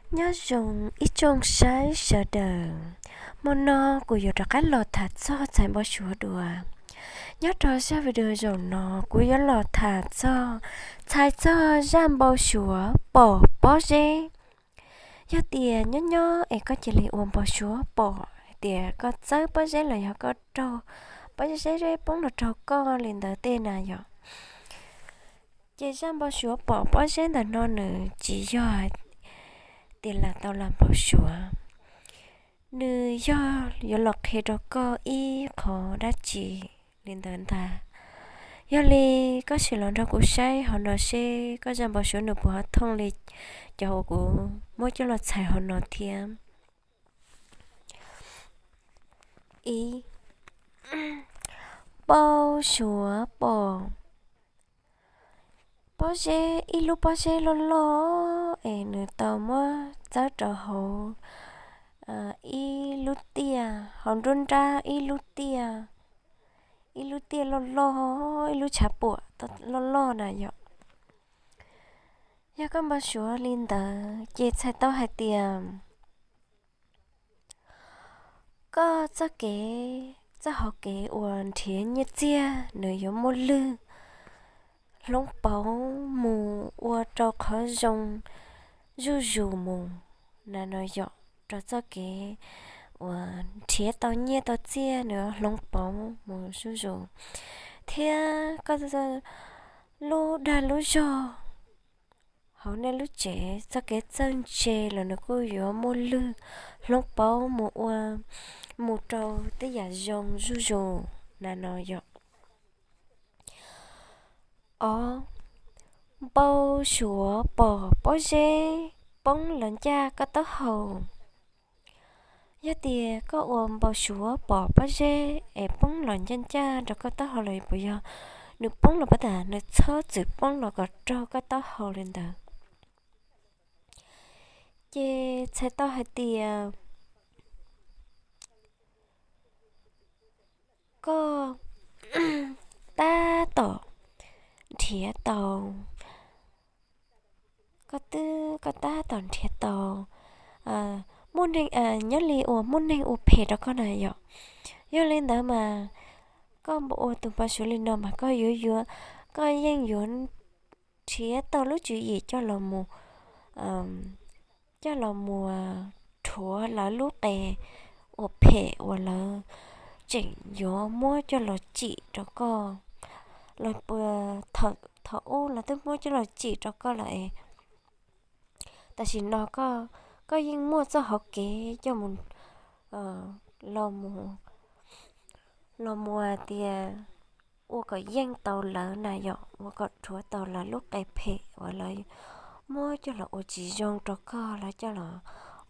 Nyob zoo ib tsoom saib sawv daws, hmo no kuv yuav rov qab los tham txog txhais npau suav dua. Nyob rau zaj video zaum no kuv yuav los tham txog, txhais txog zaj npau suav pom pob zeb. Yog tias nyob nyob es koj cia li ua npau suav pom hais tias koj txawb pob zeb los yog koj raug pob zeb poob los raug koj li ntawd tej na yom, ces zaj npau suav pom pob zeb ntawm no nws tsis yog tias lam tau lam npau suav, nws yog yuav los qhia rau koj ib qho dab tsi li ntawd ntag. Yog li koj sim los nrog kuv saib hauv no seb koj zaj npau suav nws puas ho thooj li cov uas kuv muab coj los txhais hauv no thiab. Ib, npau suav pom pob zeb, ib lub pob zeb loj loj es nws tau muab txawb rau hauv ib lub tiaj, hauv nruab nrab ib lub tiaj, ib lub tiaj loj loj, ib lub tshav puam loj loj na yom. Yog koj npau suav li ntawd ces txhais tau hais tias koj txoj kev, txoj hauv kev uas nrhiav nyiaj txiag nws yuav muaj lwg hloov pauv mus ua rau qhov zoo zuj zus mus na no yom, rau txoj kev uas nrhiav tau nyiaj tau txiaj nws hloov pauv mus zuj zus, thiab koj lub dag lub zog hauv nej lub tsev txoj kev txawj ntse los nws kuj yuav muaj lwg hloov pauv mus ua, mus rau tej yam zoo zuj zus na no yom. Ob, npau suav pom pob zeb poob los ncaj koj taub hau. Yog tias koj ua npau suav pom pob zeb es poob los ncaj ncaj rau koj taub hau los puas yog nws poob los puas tas nws txhob txwm poob los kom raug koj taub hau li ntawd, ces txhais tau hais tias koj tab tom nrhiav tau, koj twb, koj tab tom nrhiav tau muaj neeg, nyob li uas muaj neeg ua phem rau koj na yom. Yog li ntawd mas koj ua tus npau suav li no mas koj yuav yuav, koj yeej yuav nrhiav tau lub tswv yim coj los mus, coj los mus rhuav lawv lub qe ua phem uas lawv tseem yuav muab coj los tsim rau koj los puas, thaum ub lawv twb muab coj los tsim rau koj lawm es tam sim no koj, koj yeej muaj txoj hauv kev coj mus, los mus, los mus hais tias ua kom yeej tau lawv na yom, ua kom rhuav tau lawv lub qe phem uas lawv muab coj los ua tsis zoo rau koj, lawv coj los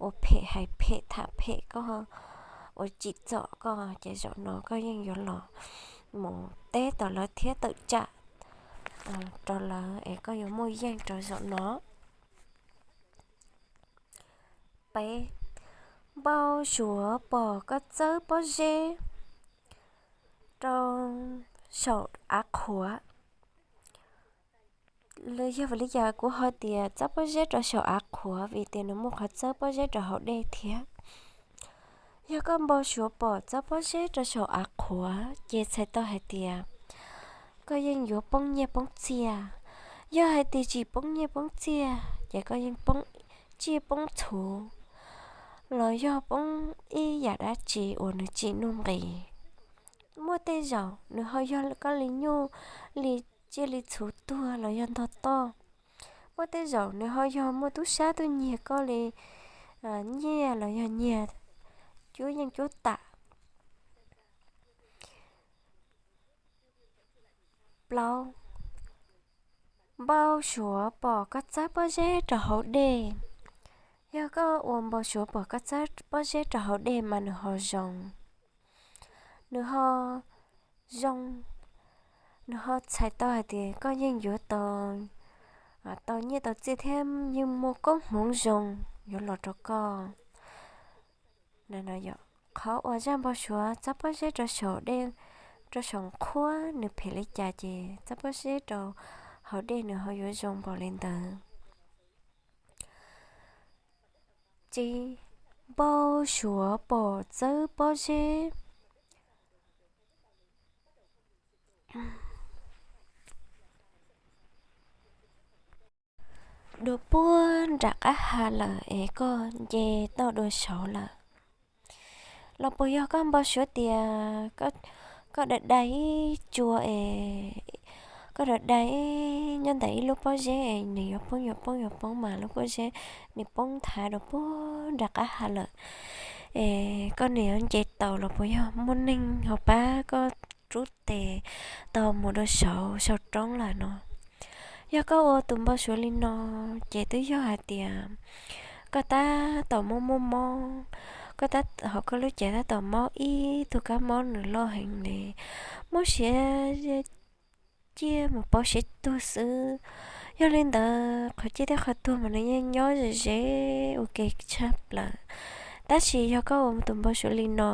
ua phem hais phem tham phem koj, ua tsim txom koj ces zaum no koj yeej yuav los mus teb tau lawv thiab tawm tsam rau lawv es koj yuav muaj yeej rau zaum no. Peb, npau suav pom koj txawb pob zeb rau saum av qhuav. Yog vim li cas kuv ho tias txawb pob zeb rau saum av qhuav? Vim tias nws muaj qhov txawb pob zeb rau hauv dej thiab. Yog koj npau suav pom txawb pob zeb rau saum av qhuav ces txhais tau hais tias koj yeej yuav poob nyiaj poob txiaj. Yog hais tias tsis poob nyiaj poob txiaj ces koj yeej poob tsiaj poob txhu los yog poob ib yam dab tsi uas nws tsim nuj nqis. Muaj tej zaum nws ho yog koj li nyuj li tsiaj li txhu tuag los yog ntog toj. Muaj tej zaum nws ho yog muaj tub sab tuaj nyiag koj li nyiaj los yog nyiag cuab yeej cuab tam. Plaub, npau suav pom koj txawb pob zeb rau hauv dej. Yog koj ua npau suav pom koj txawb pob zeb rau hauv dej mas nws ho zoo, nws ho zoo, nws ho txhais tau hais tias koj yeej yuav tau, tau nyiaj tau txiaj thiab yeej muaj koob hmoov zoo yuav los rau koj. Qhov uas zaj npau suav txawb pob zeb rau saum dej, rau saum qhuav nws phem li cas ces txawb pob zeb rau hauv dej nws ho yuav zoo npaum li ntawd. Ib, npau suav pom txawb pob zeb dua puag nram qab ha lawm es koj nce toj dua saud lawm. Los puas yog koj npau suav tias koj da dai ib tsua es koj da dai nyob ntawm ib lub pob zeb es nws yuav poob yuav poob yuav poob mas lub pob zeb nws poob nthav dua puag nram qab ha lawm. Es koj nws yuav nce tau los puas yog muaj neeg ho pab koj rub tes tau mus dua saud sau roob lawm no. Yog koj ua tus npau suav li no ces twb yog hais tias koj tab tom mob mob mob, koj tab hauv koj lub cev tab tom mob ib tug kab mob nws loj heev li, muab siav ciaj mus pauv siav tuag xwb. Yog li ntawd qhov ciaj thiab qhov tuag mas nws yeej nyob ze ze ua ke tshaj plaws. Tab sis yog koj ua tus npau suav li no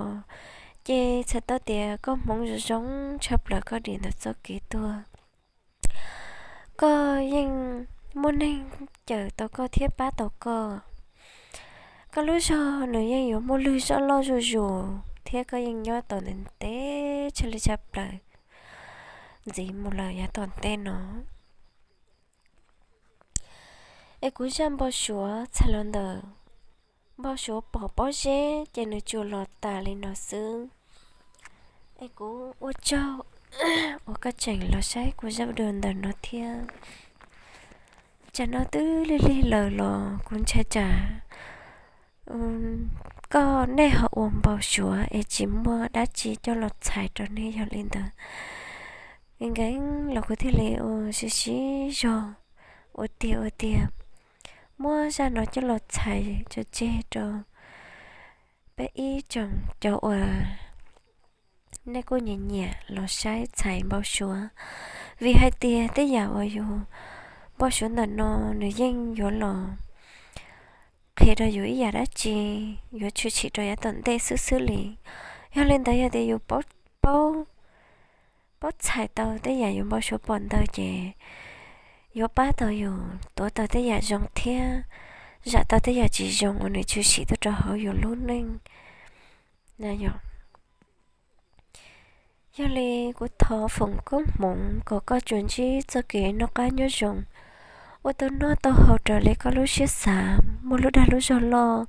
ces txhais tau tias koj hmoov zoo zoo tshaj plaws koj dim ntawm txoj kev tuag. Koj yeej muaj neeg cawm tau koj thiab pab tau koj. Koj lub zog nws yeej yuav muaj lwg zoj loj zuj zus thiab koj yeej nyob tau ntev ntev tshaj li tshaj plaws ntxiv mus lawm yav tom ntej no. Es kuv zaj npau suav txhais los ntawm npau suav pom pob zeb ces nws tsuas los tas li no xwb. Es kuv ua tsaug uas koj tseem los saib kuv zaj video ntawm no thiab. Tsam no twb lig lig lawm los kuv ntshai tsam koj nej ho ua npau suav es tsis muaj dab tsi coj los txhais rau nej. Yog li ntawd, nkees los kuv thiaj li ua siv siv zog ua tiag ua tiag muab zaj no coj los txhais tso tseg rau peb ib tsoom cov uas nej kuj nyiam nyiam los saib txhais npau suav. Vim hais tias tej yam uas yus npau suav ntawm no nws yeej yuav los qhia rau yus ib yam dab tsi yuav tshwm sim rau yav tom ntej xwb xwb li. Yog li ntawd yog tias yus paub, paub txhais tau tej yam yus npau suav pom ntawd ces yuav pab tau yus tuav tau tej yam zoo thiab zam tau tej yam tsis zoo uas nws tshwm sim tuaj rau hauv yus lub neej na yom. Yog li kuv thov foom koob hmoov kom koj tsuas ntsib txoj kev noj qab nyob zoo, ua tau noj tau haus raws li koj lub siab xav, muaj lub dag lub zog loj,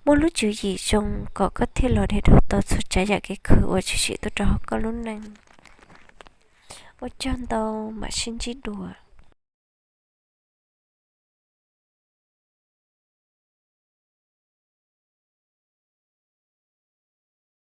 muaj lub tswv yim zoo kom koj thiaj los dhia dhau tau txhua tsav yam kev khwv uas tshwm sim tuaj rau hauv koj lub neej. Ua tsaug ntau, mam sib ntsib dua.